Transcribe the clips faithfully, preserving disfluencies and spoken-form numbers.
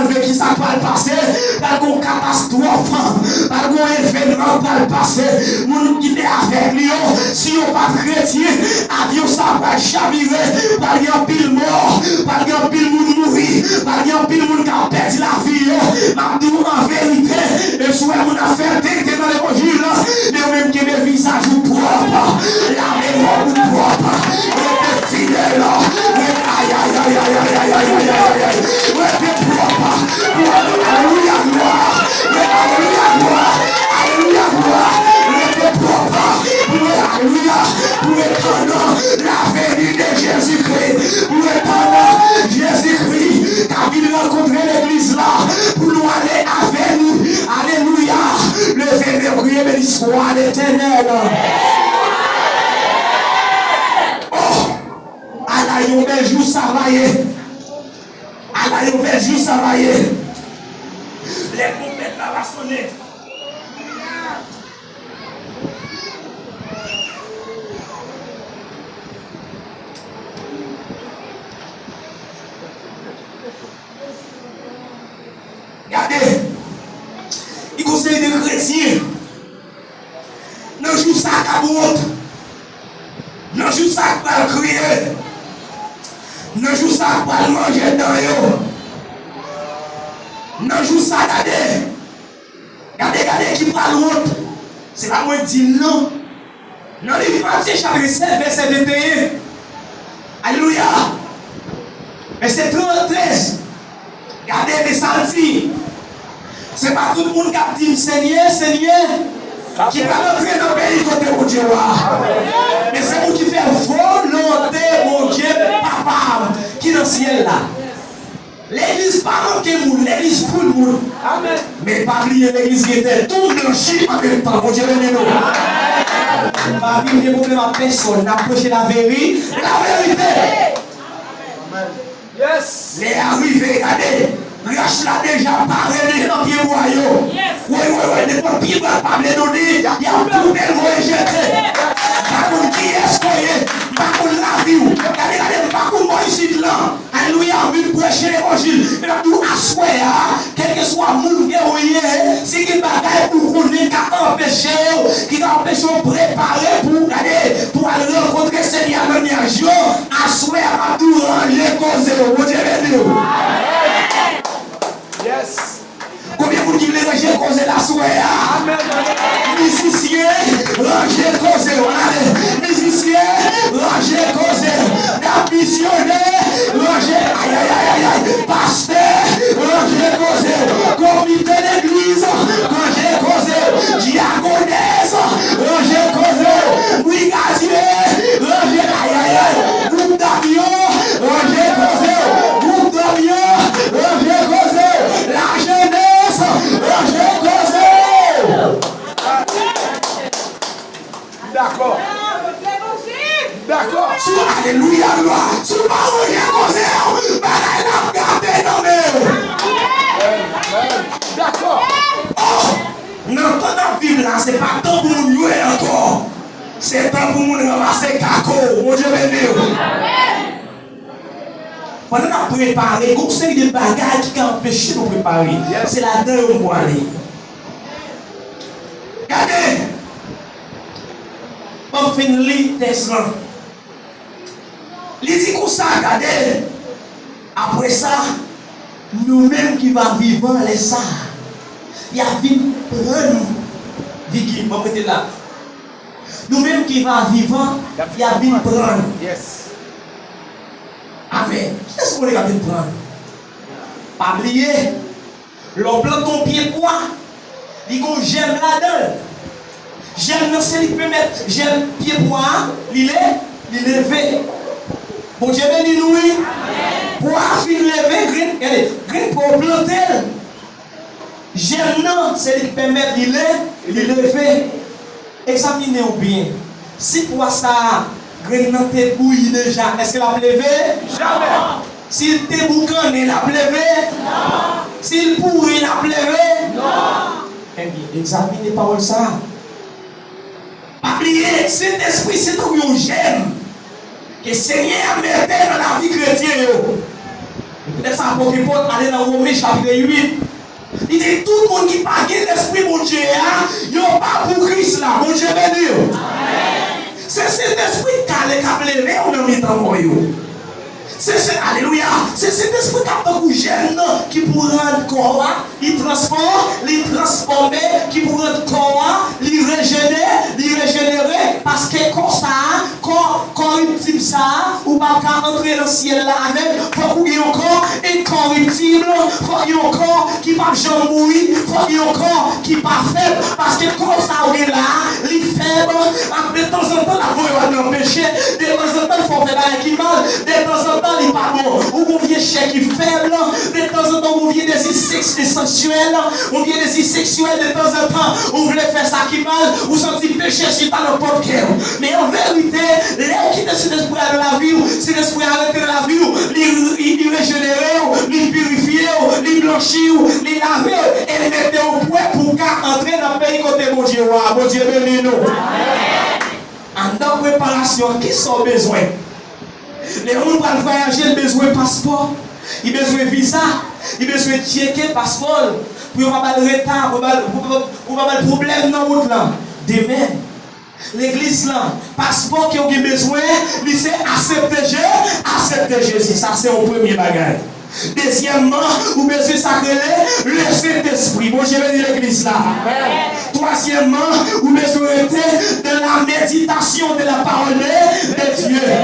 Malgre ki sa k pral pase, pral gen yon katastwòf, pral gen yon evènman k pral pase. Moun ki te avèk li yo, si yo pa t kretyen, avyon sa pral chavire, pral gen anpil mò, pral gen anpil moun mouri, pral gen anpil moun k ap pèdi lavi yo. M ap di w an verite, e si w wè moun ap fè tenten nan levanjil, men ou menm kenbe vizaj ou pwòp, lave wòb ou pwòp, rete fidèl, rete, ayayayayayayayayay, rete pwòp, pwòp, alelouya, glwa, rete, alelouya, glwa, alelouya, glwa, rete pwòp, pou, alelouya, pou w tann la venue de Jésus-Christ, pou w tann Jezikri k ap vin rankontre legliz la, pou nou ale avè nou. Alelouya! Leve men w, kriye, benisswa Letènèl. Oh! Ala yon bèl jou sa va ye! Ala yon bèl jou sa va ye! Lè twonpèt la va sonnen. Gade, li konseye de kretyen. Nan jou sa k ap wont, nan jou sa k pral kriye, nan jou sa k pral manje dan yo, nan jou sa, gade, gade, gade ki pral wont. Se pa mwen k di l non. Nan liv Matye chapit sèt vèsè venteyen. Alelouya! Vèsè tranntrèz. Gade men sa l di. Se pa tout moun k ap di m Senyè, Senyè, ki pral antre nan peyi kote Bondye w a. Men se moun ki fè volonte Bondye Papa m ki nan syèl la. Legliz pa manke moun, legliz full moun. Amèn. Men pa bliye legliz gen tèt tou blanchi an menm tan. Bondye beni nou. Pa vin gen pwoblèm ak pèsonn, n ap preche laveri-, laverite. Yes. Lè a rive, gade, rach la deja pare deja nan pyebwa yo. Woy, woy, woy, nenpòt pyebwa pa vle done, y ap koupe l voye jete. M pa konn kiyès ke w ye, m pa konn lavi w. Gade, gade, m pa konn bò isit lan. Alelouya, m vin preche levanjil. Men m ap di w aswè a, kèlkeswa moun ke w ye, si gen bagay ou konnen k ap anpeche w, ki ka anpeche w prepare pou, gade, pou al rankontre Senyè a nan nyaj yo, aswè a m ap di w ranje koze w. Bondye beni w. Yes. Konbyen moun ki vle ranje koze l aswè a? Amèn. Mizisyen, ranje koze w. Ale. Mizisyen, ranje koze w. Misyonè, ranje, ayayayayay. Pastè, ranje koze w. Komite legliz, ranje koze w. Dyakonès, ranje koze w. Brigadye, ranje, ayayay. Gwoup dam yo, ranje koze w. Gwoup dam yo, ranje koze w. Lajenès, ranje koze w. Dakò. Dakò. Si w, alelouya, glwa. Si w pa ranje koze w, bagay la ap gate nan men w. Dakò. Oh! Nan tan n ap viv la, se pa tan pou moun jwe ankò. Se tan pou moun ranmase kako. Bondye beni w. Pandan n ap prepare, gon seri de bagay ki ka anpeche nou prepare. Yes. Se ladan yo m pwale. Gade! Ban m fin li tèks lan. Li di konsa, gade, apre sa, nou menm ki va vivan lè sa a, y ap vin pran nou. Viki, ban m rete la. Nou menm ki va vivan, y ap vin pran nou. Yes. Amèn. Kiyès ou konnen k ap vin pran nou? Pa bliye, lè w plante yon pye pwa, li gon jèm ladan l. Jèm nan se li k pèmèt jèm pye pwa a, li le, li leve. Bondye beni nou, wi. Pwa a fin leve, grenn, gade, grenn pwa w plante l. Jèm nan, se li k pèmèt li le, li leve. Egzamine w byen. Si pwa sa a, grenn nan te bouyi deja, èske l ap leve? Jamè! Si l te boukannen, l ap leve? Non. Si l pouri, l ap leve? Non. Ebyen, egzamine pawòl sa a. Pa bliye, Sentespri se tankou yon jèm ke Senyè a mete nan lavi kretyen yo. Li Lè sa apot Pòl ale nan Women chapit uit, li di, tout moun ki pa gen Lespri Bondye a, yo pa pou Kris la. Bondye beni w. Se Sentespri k ale k ap leve w nan mitan mò yo. Se, se, alelouya. Se Sentespri k ap tankou jèn nan ki pou rann kò a, li transfò-, li transfòme, ki pou rann kò a, li rejene-, li rejenere, paske kò sa a, kò kòriptib sa a, ou p ap ka antre nan syèl la avè l. Fòk ou gen yon kò enkòriptib, fòk gen yon kò ki p ap janm mouri, fòk gen yon kò ki pa fèb, paske kò sa ou gen la a, li fèb, ak detanzantan l ap voye w al nan peche, detanzantan l fè w fè bagay ki mal, detanzantan li pa bon. Ou gon vye chè ki fèb, detanzantan ou gon vye dezi sèks-, seksyèl, yon vye dezi seksyèl, detanzantan ou vle fè sa ki mal, ou santi peche chita nan pòt kè w. Men an verite, lè w kite Sentespri a nan lavi w, Sentespri a rete nan lavi w, li, li, li rejenere w, li pirifye w, li blanchi w, li lave w, e li mete w prè pou w ka antre nan peyi kote Bondye wa. Bondye beni nou. Anndan preparasyon, kisa w bezwen? Lè yon moun pral vwayaje, li bezwen paspò, li bezwen viza, li bezwen tcheke paspò l, pou yo pa ba l reta, pou ba l, pou, pou, pou pa ba l pwoblèm nan wout lan. Demen, legliz lan, paspò ke w gen bezwen, li se aksepte Je-, aksepte Jezi. Sa se yon premye bagay. Dezyèmman, ou bezwen sa k rele Lesentespri. Bondye beni legliz la. Twazyèmman, ou bezwen rete dans la méditation de la parole de, de Dieu.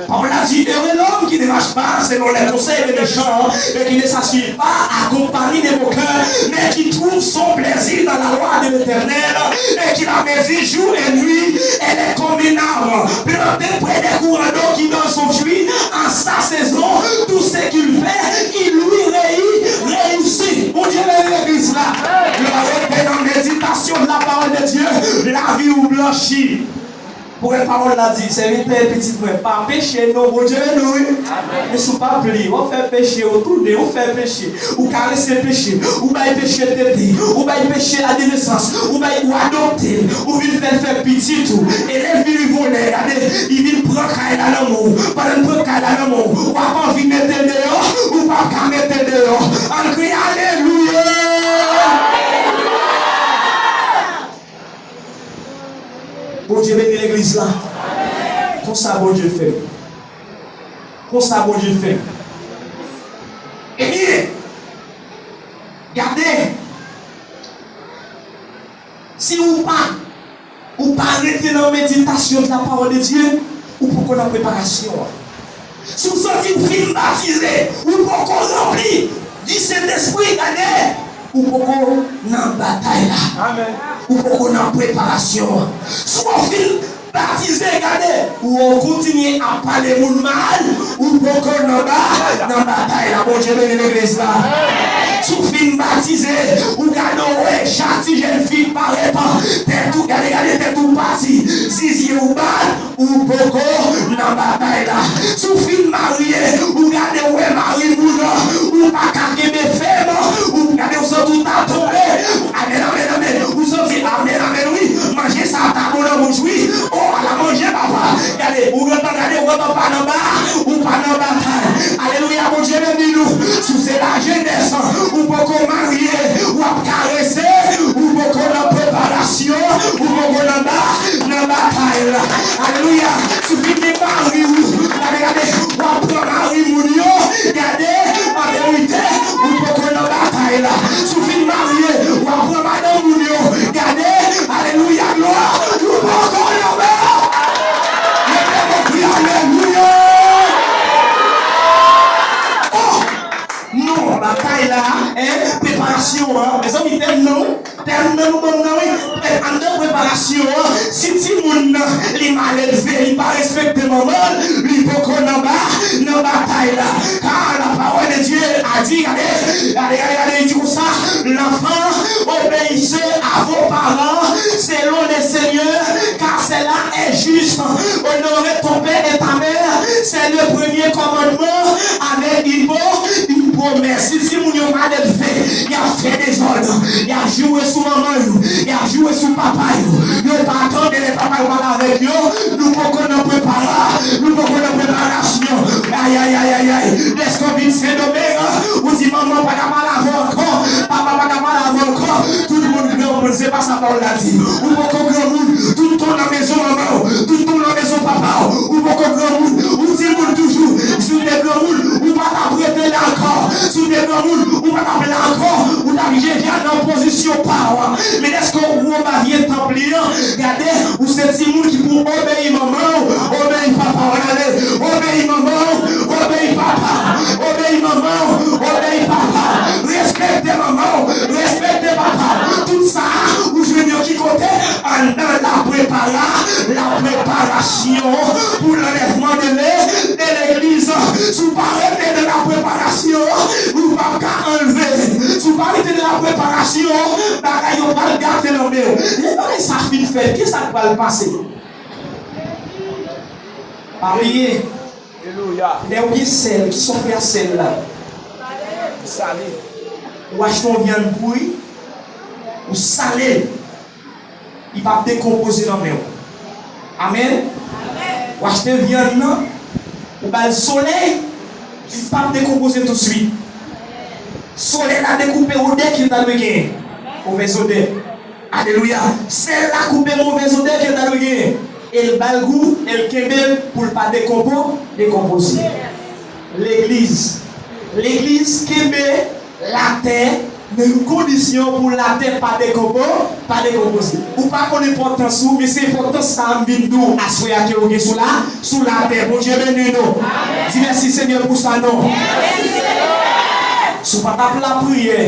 Pawòl la di, heureux l'homme qui ne marche pas selon les conseils des méchants et qui ne s'assied pas à compagnie des moqueurs, mais qui trouve son plaisir dans la loi de l'Éternel et qui la médite jour et nuit, elle est comme un arbre planté près des courants d'eau qui donne son fruit à sa saison. Tout ce qu'il fait, il lui réu-, réussit. Bondye beni legliz la. Lè w rete nan meditasyon de la parole de Dieu, lavi w blanchi. Pou wè pawòl la di, sèvitè, pitit mwen, pa peche non, Bondye beni w, wi. Men si w pa pli, w ap fè peche, w tounen, w fè peche, ou karese peche, ou bay peche tete, ou bay peche ladevesans, ou bay, ou adopte l, ou vin fè l fè pitit ou. E lè l vin rive yon lè, gade, li vin pran kay la nan men w. Pandan l pran kay la nan men w, w ap anvi mete l deyò, ou p ap ka mete l deyò. Ann kriye alelouya! Bondye beni legliz la. Konsa Bondye fè. Konsa Bondye fè. Ebyen, gade, si ou pa, ou pa rete nan meditasyon de la parole de Dieu, ou poko nan preparasyon an. Si w santi w fin batize, ou poko ranpli di Sentespri, gade, ou poko nan batay la. Amèn. Ou poko nan preparasyon an. Si w fin batize, gade, ou kontinye ap pale moun mal, ou poko nan ba-, nan batay la. Bondye beni legliz la. Si w fin batize, ou gade, ou wè ja ti jèn fi parèt, tèt ou, gade, gade, tèt ou pati, zizye ou bat, ou poko nan batay la. Si w fin marye, ou gade w wè mari moun nan, ou pa ka kenbe fèm, ou gade w santi w ta tonbe. Amèn, amèn, amèn. Ou santi, amèn, amèn, wi. Manje sa ta bon nan bouch, wi. O, ala manje, papa. Gade, ou gentan gade, ou gentan pa nan ba, ou pa nan batay. Alelouya, Bondye beni nou. Si w se lajenès, ou poko marye, w ap karese, ou poko nan preparasyon, ou poko nan ba, nan batay la. Alelouya. Si w fin gen mari w, gade, gade, w ap pran mari moun yo, gade, an verite, ou poko nan batay la. Si w fin marye, w ap pran madanm moun yo, gade, alelouya, glwa, ou poko nan ba. Mete yon kri alelouya. Oh! Non, batay la, en, preparasyon an. Mezanmi, tèm nan, tèm nan nou ban m nan, wi. Anndan preparasyon an, si timoun nan, li malelve, li pa respekte manman l, li poko nan ba, nan batay la. Car la parole de Dieu a dit, gade, gade, gade, gade, li di konsa, l'enfant, obéissez à vos parents selon le Seigneur, car cela est juste. Honorer ton père et ta mère, c'est le premier commandement avec une bo-, une promesse. Mèsi, timoun yo mal elve, y ap fè dezòd, y ap joure sou manman yo, y ap joure sou papa yo. Yo pa tande lè papa yo pale avèk yo, nou poko nan prepara, nou poko nan preparasyon. Ayayayayay, lèske w vin Sendomeng, ou di manman pa ka pale avè w ankò, papa pa ka pale avè w ankò, tout moun granmoun, se pa sa pawòl la di. Ou poko granmoun, tout tan w nan mezon manman w, tout tan w nan mezon papa w, ou poko granmoun, ou timoun toujou. Si w te granmoun, ou pa t ap rete la ankò. Si w te granmoun, ou pa t ap la ankò. Ou t ap deja nan pozisyon pa w. Men lèske w gwo bavye tanp li an, gade, ou se timoun ki pou obeyi manman w, obeyi papa w. Ann ale, obeyi manman w, obeyi papa, obeyi manman w, obeyi papa. Respekte manman w, respekte papa w. Tout sa a, ou jwenn yo ki kote? Anndan la prepara, la preparasyon pou lanlèvman de le, de legliz. Si w pa rete nan la preparasyon, ou p ap ka anlve. Si w pa rete nan la preparasyon, bagay yo pral gate nan men w. Lè bagay sa fin fèt, kisa k pral pase? Pa bliye, lè w gen sèl, kisa w fè ak sèl la? Ou sale. Ou achte yon vyann pouri, ou sale l. Li p ap dekonpoze nan men w. Amèn. Ou achte vyann nan, ou ba l solèy, li p ap dekonpoze tousuit. Solèy la dekoupe odè ke l ta dwe genyen. Movèz odè. Alelouya. Sèl la koupe movèz odè ke l ta dwe genyen. E l ba l gou, e l kenbe l pou l pa dekonpo-, dekonpoze. Legliz. Legliz kenbe latè nan yon kondisyon pou latè pa dekonpo-, pa dekonpoze. Ou pa konn enpòtans ou, men se enpòtans sa a m vin di w aswè a ke w gen sou la, sou latè. Bondye beni nou. Di mèsi Senyè pou sa non. Si w pa t ap lapriyè,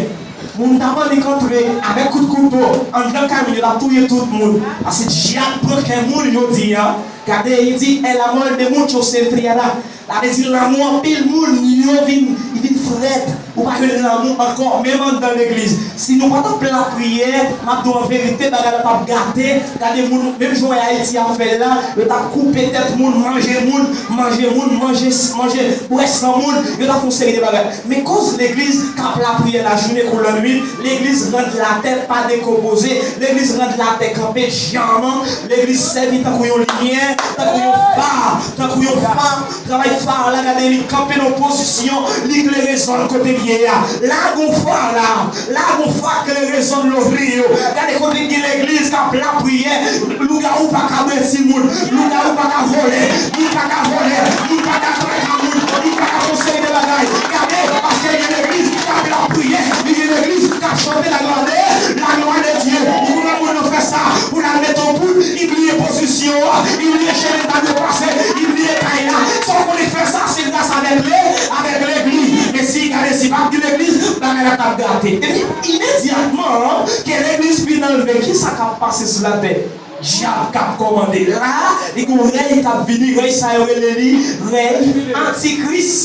moun t ap annik antre avèk kout kouto anndan kay moun, yo t ap touye tout moun. Paske dyab pran kè moun jodi a. Gade, li di, el amor de muchos se enfriará. Sa vle di lanmou anpil moun yo vin, li vin frèt. Ou pa jwenn lanmou ankò, menm anndan legliz. Si nou pa t ap lapriyè, m ap di w an verite, bagay la t ap gate. Gade moun, menm jan w wè Ayiti ap fè l la, yo t ap koupe tèt moun, manje moun, manje moun, manje, manje, bwè san moun, yo t ap fè yon seri de bagay. Men koz legliz k ap lapriyè lajounen kou lannwit, legliz rann latè pa dekonpoze, legliz rann latè kanpe djanm, legliz sèvi tankou yon limyè, tankou yon fa, tankou yon fa. Travay fa la, gade li kanpe nan pozisyon, li klere zòn kote l ye a. La gon fa la, la gon fa klere zòn lori yo. Gade kote gen legliz k ap lapriyè, lougawou pa ka bwè timoun, lougawou pa ka vòlè, moun pa ka vòlè, moun pa ka traka moun, moun pa ka fè yon seri de bagay. Gade, paske gen legliz k ap lapriyè, li gen legliz k ap chante laglwa de, laglwa de Dye. Ou konn moun nan fè sa, pou l al mete yon poud, li bliye pozisyon an, li bliye chemen l ta dwe pase, li bliye kay la. Sa w konnen k fè sa, se gras avèk le, avèk legliz. Men si gade, si pa t gen legliz, bagay la t ap gate. Epi, imedyatman ke legliz fin anlve, kisa k ap pase sou latè? Dyab k ap kòmande. La, li gon rèy k ap vini, rèy sa yo rele li rèy antikris.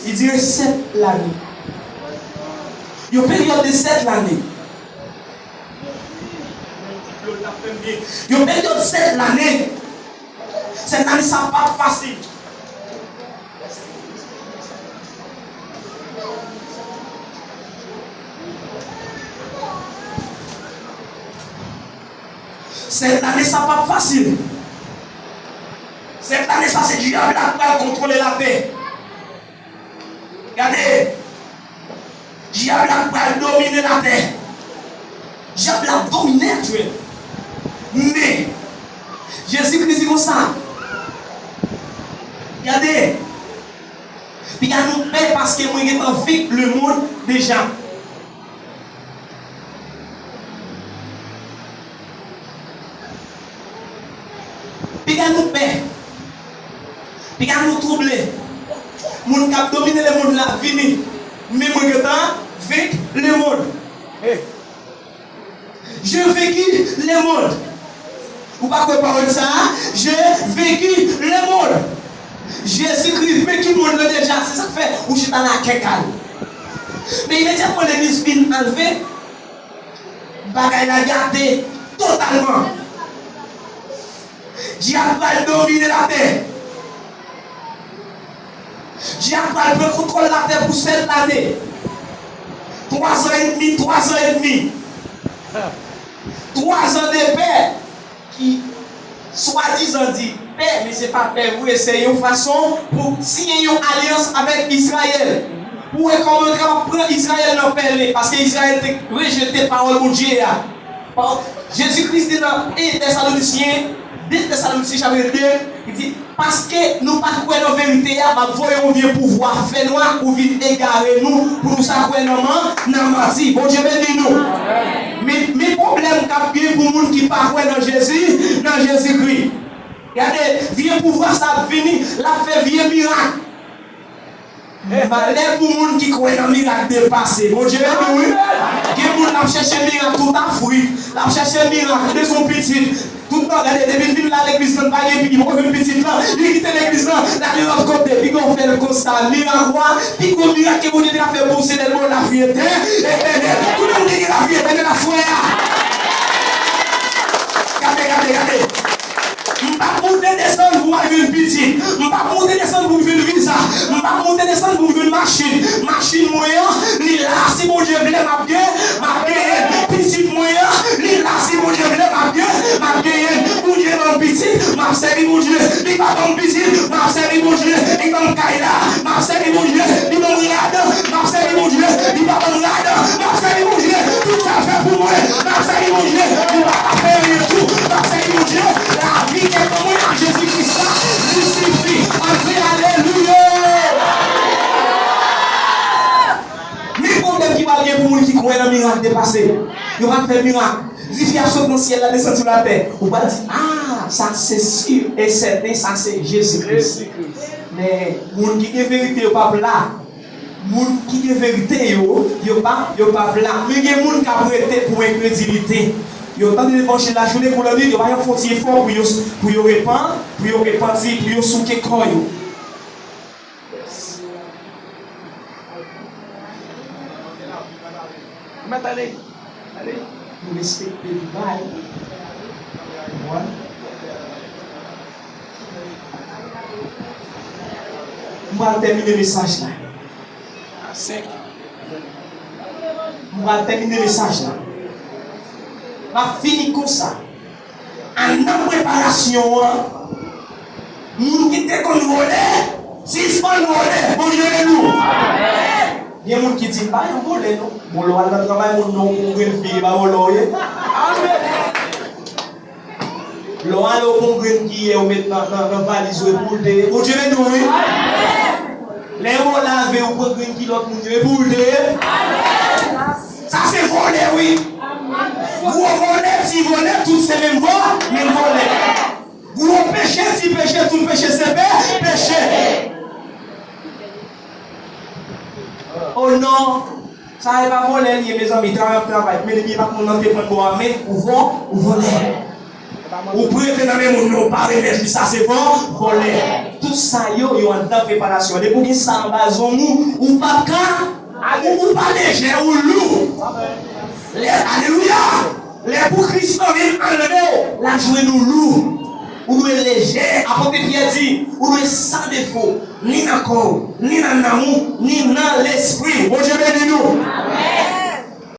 Li dire sèt lane. Yon peryòd de sèt lane. Yon peryòd sèt lane. Sèt lane sa p ap fasil. Sèt lane sa p ap fasil. Sèt lane sa se dyab la k pral kontwole latè. Gade, dyab la pral domine latè. Dyab la ap domine aktyèl. Men, Jezikri di konsa, gade, piga nou pè paske mwen gentan venk lemonn deja. Piga nou pè. Piga nou twouble. Moun k ap domine lemonn la ap vini. Men mwen gentan venk lemonn. J'ai vaincu le monde. Ou pa kwè pawòl sa a? J'ai vaincu le monde. Jezikri venki mond lan deja. Se sa k fè ou chita la kèkal. Men imedyatman legliz fin anlve, bagay la gate totalman. Dyab pral domine latè. Dyab pral pran kontwòl latè pou sèt lane. Twazan edmi, twazan edmi. Twazan de pè ki swadizan di pè, men se pa pè vre, se yon fason pou siyen yon alyans avèk Izrayèl. Pou wè kòman yo kapab pran Izrayèl nan pèlen, paske Izrayèl te rejete pawòl Bondye a. Pawòl, Jezi Kris di nan en Tèsalonisyen, de Tèsalonisyen chapit de, li di, paske nou pa t kwè nan verite a, m ap voye yon vye pouvwa fènwa pou vin egare nou, pou nou sa kwè nan man, nan manti. Bondye beni nou. Men, men pwoblèm k ap gen pou moun ki pa kwè nan Jezi, nan Jezikri. Gade, vye pouvwa sa ap vini, l ap fè vye mirak. Malè pou moun ki kwè nan mirak de pase. Bondye beni w, wi. Gen moun l ap chèche mirak tout Afrik. L ap chèche mirak, li bezwen pitit. Tout tan, gade, depi l vin la legliz lan, pa gen, li poko jwenn pitit lan. Li kite legliz lan, l ale lòt kote. Piga w fè l konsa. Mirak ou a, pi gwo mirak ke Bondye te ka fè pou w, se lè l ba w lavi etè-, etènèl. Konbyen moun ki gen lavi etènèl aswè a? Gade, gade, gade. M p ap moute desann pou m al jwenn pitit. M p ap moute desann pou m jwenn viza. M p ap moute desann pou m jwenn machin. Machin mwen an, li la, si Bondye vle, m ap gen, m ap genyen. Pitit mwen an, li la, si Bondye vle, m ap gen, m ap genyen. Bondye ban m pitit, m ap sèvi Bondye. Li pa ban m pitit, m ap sèvi Bondye. Li ban m kay la, m ap sèvi Bondye. Li ban m rad, m ap sèvi Bondye. Li pa ban m rad, m ap sèvi Bondye. Tout sa l fè pou mwen, m ap sèvi Bondye. Li pa ka fè anyen tou, m ap sèvi Bondye. Lavi ke ban mwen ak Jezi Kris la, li sifi. Ann kriye alelouya. Men pwoblèm ki pral gen pou moun ki kwè nan mirak de pase. Yo pral fè mirak. Dife ap sot nan syèl la, desann sou latè. Ou pral di, ah, sa se si e sèten, sa se Jezi Kris. Men moun ki gen verite yo p ap la. Moun ki gen verite yo, yo p ap, yo p ap la. Men gen moun k ap rete pou enkredilite. Yo tande levanjil lajounen kou lannwit, yo pa janm fè yon ti efò pou yo, pou yo repan-, pou yo repanti, pou yo souke kò yo. Mèt ale, ale. Nou respekte li bay. Konprann? M pral tèmine mesaj la. Senk. M pral tèmine mesaj la. M ap fini konsa. Anndan preparasyon an, moun ki te konn vòlè, sispann vòlè. Bondye beni w. Gen moun ki di, m pa yon vòlè non. Bon, lè w al nan travay moun nan, ou pran yon grenn figi, e pa vòlè w ye. Lè w ale, ou pran yon grenn kiyè, ou met nan, nan, nan valiz ou, e pou w te ye. Bondye beni w, wi. Lè yon bò lave, ou pran grenn kilòt moun yo, e pou w te ye. Sa se vòlè, wi. Gwo vòlè, ti vòlè, tout se menm vò, menm vòlè. Gwo peche, ti peche, tout peche se pe-, peche. Oh non, sa e pa vòlè li ye, mezanmi, travay ap travay. Men depi e pa moun nan te pran bò a men, ou vò-, ou vòlè. Ou prete nan men moun nan, ou pa remèt li, sa se vò-, vòlè. Tout sa yo, yo anndan preparasyon. Depi w gen sa anba zong ou, ou p ap ka, ou, ou pa lejè, ou lou. Lè, alelouya! Lè pou Kris nan vin anleve w, l ap jwenn ou lou. Ou dwe lejè. Apot Pyè di, ou dwe san defo, ni nan kò w, ni nan nanm ou, ni nan lespri w. Bondye beni nou.